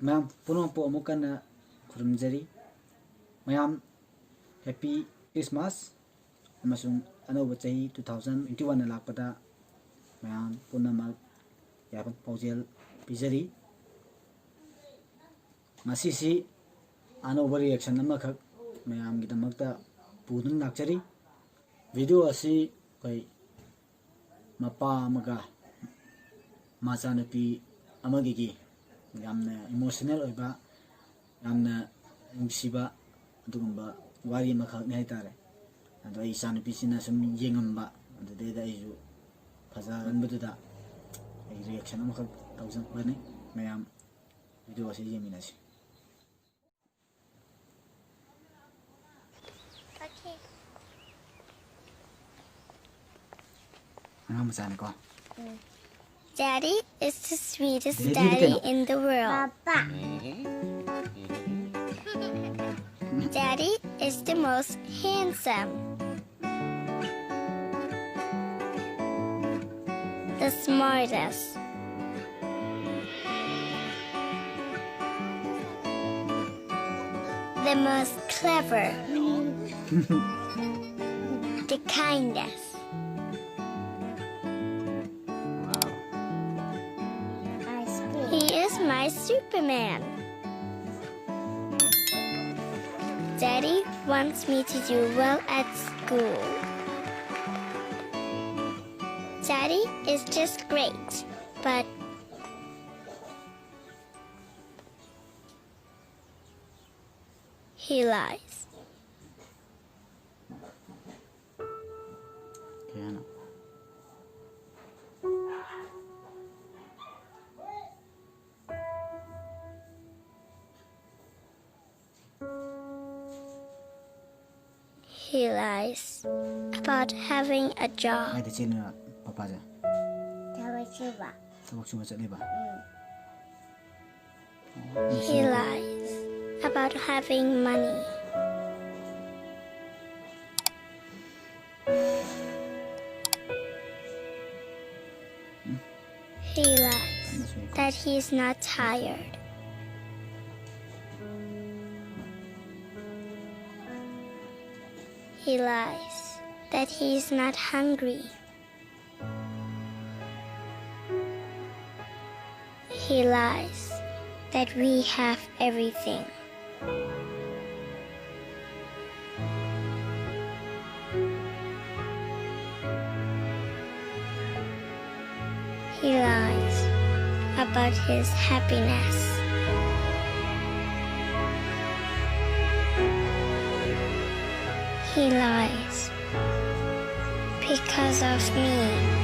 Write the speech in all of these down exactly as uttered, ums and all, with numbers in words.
ꯃꯌꯥꯝ ꯄꯨꯝꯅꯃꯛꯄꯨ ꯑꯃꯨꯛ ꯀꯟꯅ ꯈꯨꯔꯨꯝꯖꯔꯤ꯫ ꯃꯌꯥꯝ Happy Christmas ꯑꯃꯁꯨꯡ ꯑꯅꯧꯕ ꯆꯍꯤ two thousand twenty one ꯂꯥꯛꯄꯗ ꯃꯌꯥꯝ ꯄꯨꯝꯅꯃꯛ ꯌꯥꯏꯐ ꯄꯥꯎꯖꯦꯜ ꯄꯤꯖꯔꯤ꯫ ꯉꯁꯤꯁꯤ ꯑꯅꯧꯕ reaction ꯑꯃꯈꯛ ꯃꯌꯥꯝꯒꯤꯗꯃꯛꯇ ꯄꯨꯗꯨꯅ ꯂꯥꯛꯆꯔꯤ꯫ Video ꯑꯁꯤ ꯑꯩꯈꯣꯏ ꯃꯄꯥ ꯑꯃꯒ ꯃꯆꯥꯅꯨꯄꯤ ꯑꯃꯒꯤ ꯌꯥꯝꯅ emotional ꯑꯣꯏꯕ, ꯌꯥꯝꯅ ꯅꯨꯡꯁꯤꯕ ꯑꯗꯨꯒꯨꯝꯕ ꯋꯥꯔꯤ ꯑꯃꯈꯛꯅꯤ ꯍꯥꯏꯇꯥꯔꯦ꯫ ꯑꯗꯣ ꯑꯩ ꯏꯆꯥꯅꯨꯄꯤꯁꯤꯅ ꯁꯨꯝ ꯌꯦꯡꯉꯝꯕ, ꯑꯗꯨꯗꯩꯗ ꯑꯩꯁꯨ ꯐꯖꯍꯟꯕꯗꯨꯗ ꯑꯩ reaction ꯑꯃꯈꯛ ꯇꯧꯖꯔꯛꯄꯅꯤ꯫ ꯃꯌꯥꯝ video ꯑꯁꯤ ꯌꯦꯡꯃꯤꯟꯅꯁꯤ꯫ ꯑꯉꯥꯡ ꯃꯆꯥꯅꯤꯀꯣ꯫ Daddy is the sweetest daddy in the world. Daddy is the most handsome, the smartest, the most clever, the kindest. He is my Superman. Daddy wants me to do well at school. Daddy is just great, but he lies. He lies about having a job. ꯀꯥꯏꯗ ꯆꯦꯜꯂꯤꯅꯣ ꯄꯄꯥꯁꯦ? ꯊꯕꯛ ꯁꯨꯕ꯫ ꯊꯕꯛ ꯁꯨꯕ ꯆꯠꯂꯤꯕ? ꯎꯝ꯫ He lies about having money. He lies that he is not tired. He lies that he is not hungry. He lies that we have everything. He lies about his happiness. He lies because of me.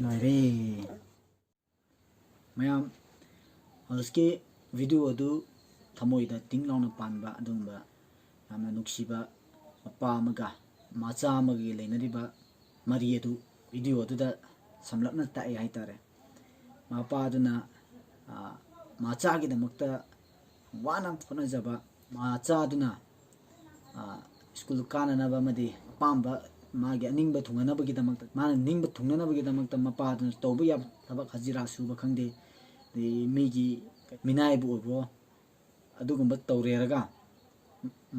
ꯂꯣꯏꯔꯦ꯫ ꯃꯌꯥꯝ, ꯍꯧꯖꯤꯛꯀꯤ video ꯑꯗꯨ ꯊꯃꯣꯏꯗ ꯇꯤꯡ ꯂꯥꯎꯅ ꯄꯥꯟꯕ ꯑꯗꯨꯒꯨꯝꯕ ꯌꯥꯝꯅ ꯅꯨꯡꯁꯤꯕ ꯃꯄꯥ ꯑꯃꯒ ꯃꯆꯥ ꯑꯃꯒꯤ ꯂꯩꯅꯔꯤꯕ ꯃꯔꯤ ꯑꯗꯨ video ꯑꯗꯨꯗ ꯁꯝꯂꯞꯅ ꯇꯥꯛꯑꯦ ꯍꯥꯏꯇꯥꯔꯦ꯫ ꯃꯄꯥꯗꯨꯅ, ꯑ, ꯃꯆꯥꯒꯤꯗꯃꯛꯇ ꯋꯥꯅ ꯍꯣꯠꯅꯖꯕ ꯃꯆꯥꯗꯨꯅ, ꯑ, ꯁ꯭ꯀꯨꯜ ꯀꯥꯅꯅꯕ ꯑꯃꯗꯤ ꯑꯄꯥꯝꯕ ꯃꯥꯒꯤ ꯑꯅꯤꯡꯕ ꯊꯨꯡꯅꯅꯕꯒꯤꯗꯃꯛꯇ, ꯃꯥꯅ ꯅꯤꯡꯕ ꯊꯨꯡꯅꯅꯕꯒꯤꯗꯃꯛꯇ ꯃꯄꯥꯗꯨꯅ ꯇꯧꯕ ꯌꯥꯕ ꯊꯕꯛ ꯍꯖꯤꯔꯥ ꯁꯨꯕ ꯈꯪꯗꯦ, ꯑꯗꯩ ꯃꯤꯒꯤ ꯃꯤꯅꯥꯏꯕꯨ ꯑꯣꯏꯕ꯭ꯔꯣ, ꯑꯗꯨꯒꯨꯝꯕ ꯇꯧꯔꯦꯔꯒ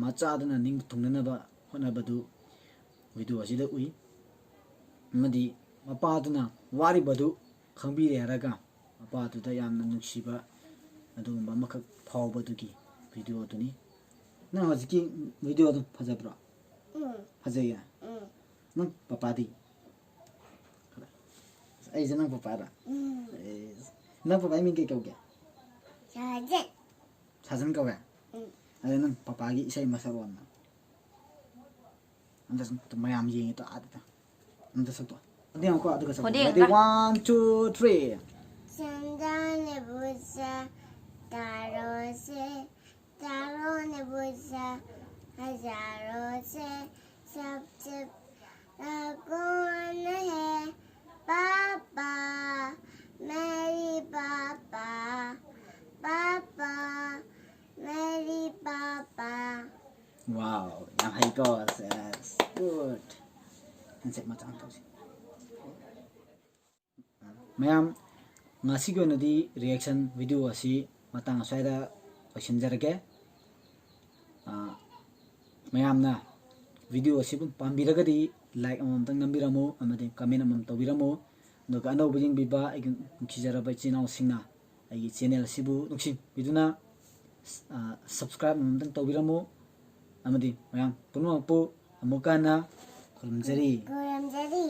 ꯃꯆꯥꯗꯨꯅ ꯅꯤꯡꯕ ꯊꯨꯡꯅꯅꯕ ꯍꯣꯠꯅꯕꯗꯨ video ꯑꯁꯤꯗ ꯎꯏ꯫ ꯑꯃꯗꯤ ꯃꯄꯥꯗꯨꯅ ꯋꯥꯔꯤꯕꯗꯨ ꯈꯪꯕꯤꯔꯦ ꯍꯥꯏꯔꯒ ꯃꯄꯥꯗꯨꯗ ꯌꯥꯝꯅ ꯅꯨꯡꯁꯤꯕ ꯑꯗꯨꯒꯨꯝꯕ ꯑꯃꯈꯛ ꯐꯥꯎꯕꯗꯨꯒꯤ video ꯑꯗꯨꯅꯤ꯫ ꯅꯪ ꯍꯧꯖꯤꯛꯀꯤ video ꯑꯗꯨ ꯐꯖꯕ꯭ꯔꯣ? ꯎꯝ ꯐꯖꯩꯌꯦ? ꯎꯝ ꯅꯪ ꯄꯄꯥꯗꯤ? ꯑꯩꯁꯦ ꯅꯪ ꯄꯄꯥꯔ? ꯎꯝ ꯑꯦ, ꯅꯪ ꯄꯄꯥꯒꯤ ꯃꯤꯡ ꯀꯩ ꯀꯧꯒꯦ? ꯁꯥꯖꯦ ꯁꯥꯖꯟ ꯀꯧꯋꯦ? ꯎꯝ ꯑꯗ ꯅꯪ ꯄꯄꯥꯒꯤ ꯏꯁꯩ ꯑꯃ ꯁꯛꯂꯛꯑꯣꯅ꯫ ꯑꯝꯇ ꯁꯨꯝ ꯃꯌꯥꯝ ꯌꯦꯡꯉꯦ ꯇꯣ ꯑꯥꯗ꯫ ꯑꯝꯇ ꯁꯛꯇꯣ꯫ ꯑꯗꯨ ꯌꯦꯡꯉꯨꯀꯣ ꯑꯗꯨꯒ ꯁꯛꯇꯣ꯫ ꯍꯣꯔꯦꯟ Ready, ꯑꯝꯇ꯫ One, two, three. चंदा ने पूछा तारों से, तारों ने पूछा हजारों से, सबसे बड़ा कौन है? पापा, मेरी पापा, पापा, मेरी पापा। Wow, ꯌꯥꯝ ꯍꯩꯀꯣ꯫ Yes, good. Handshake ꯃꯆꯥ ꯑꯃ ꯇꯧꯁꯤ꯫ ꯃꯌꯥꯝ, ꯉꯁꯤꯒꯤ ꯑꯣꯏꯅꯗꯤ reaction video ꯑꯁꯤ ꯃꯇꯥꯡ ꯑꯁ꯭ꯋꯥꯏꯗ ꯂꯣꯏꯁꯤꯟꯖꯔꯒꯦ꯫ ꯑꯥ, ꯃꯌꯥꯝꯅ video ꯑꯁꯤꯕꯨ ꯄꯥꯝꯕꯤꯔꯒꯗꯤ like ꯑꯃꯃꯝꯇꯪ ꯅꯝꯕꯤꯔꯝꯃꯨ ꯑꯃꯗꯤ comment ꯑꯃꯃꯝ ꯇꯧꯕꯤꯔꯝꯃꯨ꯫ ꯑꯗꯨꯒ ꯑꯅꯧꯕ ꯌꯦꯡꯕꯤꯕ ꯑꯩꯒꯤ ꯅꯨꯡꯁꯤꯖꯔꯕ ꯏꯆꯤꯟ ꯏꯅꯥꯎꯁꯤꯡꯅ ꯑꯩꯒꯤ channel ꯑꯁꯤꯕꯨ ꯅꯨꯡꯁꯤꯕꯤꯗꯨꯅ, ꯑꯥ, subscribe ꯑꯃꯃꯝꯇꯪ ꯇꯧꯕꯤꯔꯝꯃꯨ꯫ ꯑꯃꯗꯤ ꯃꯌꯥꯝ ꯄꯨꯝꯅꯃꯛꯄꯨ ꯑꯃꯨꯛꯀ ꯍꯟꯅ ꯈꯨꯔꯨꯝꯖꯔꯤ꯫ ꯈꯨꯔꯨꯝꯖꯔꯤ꯫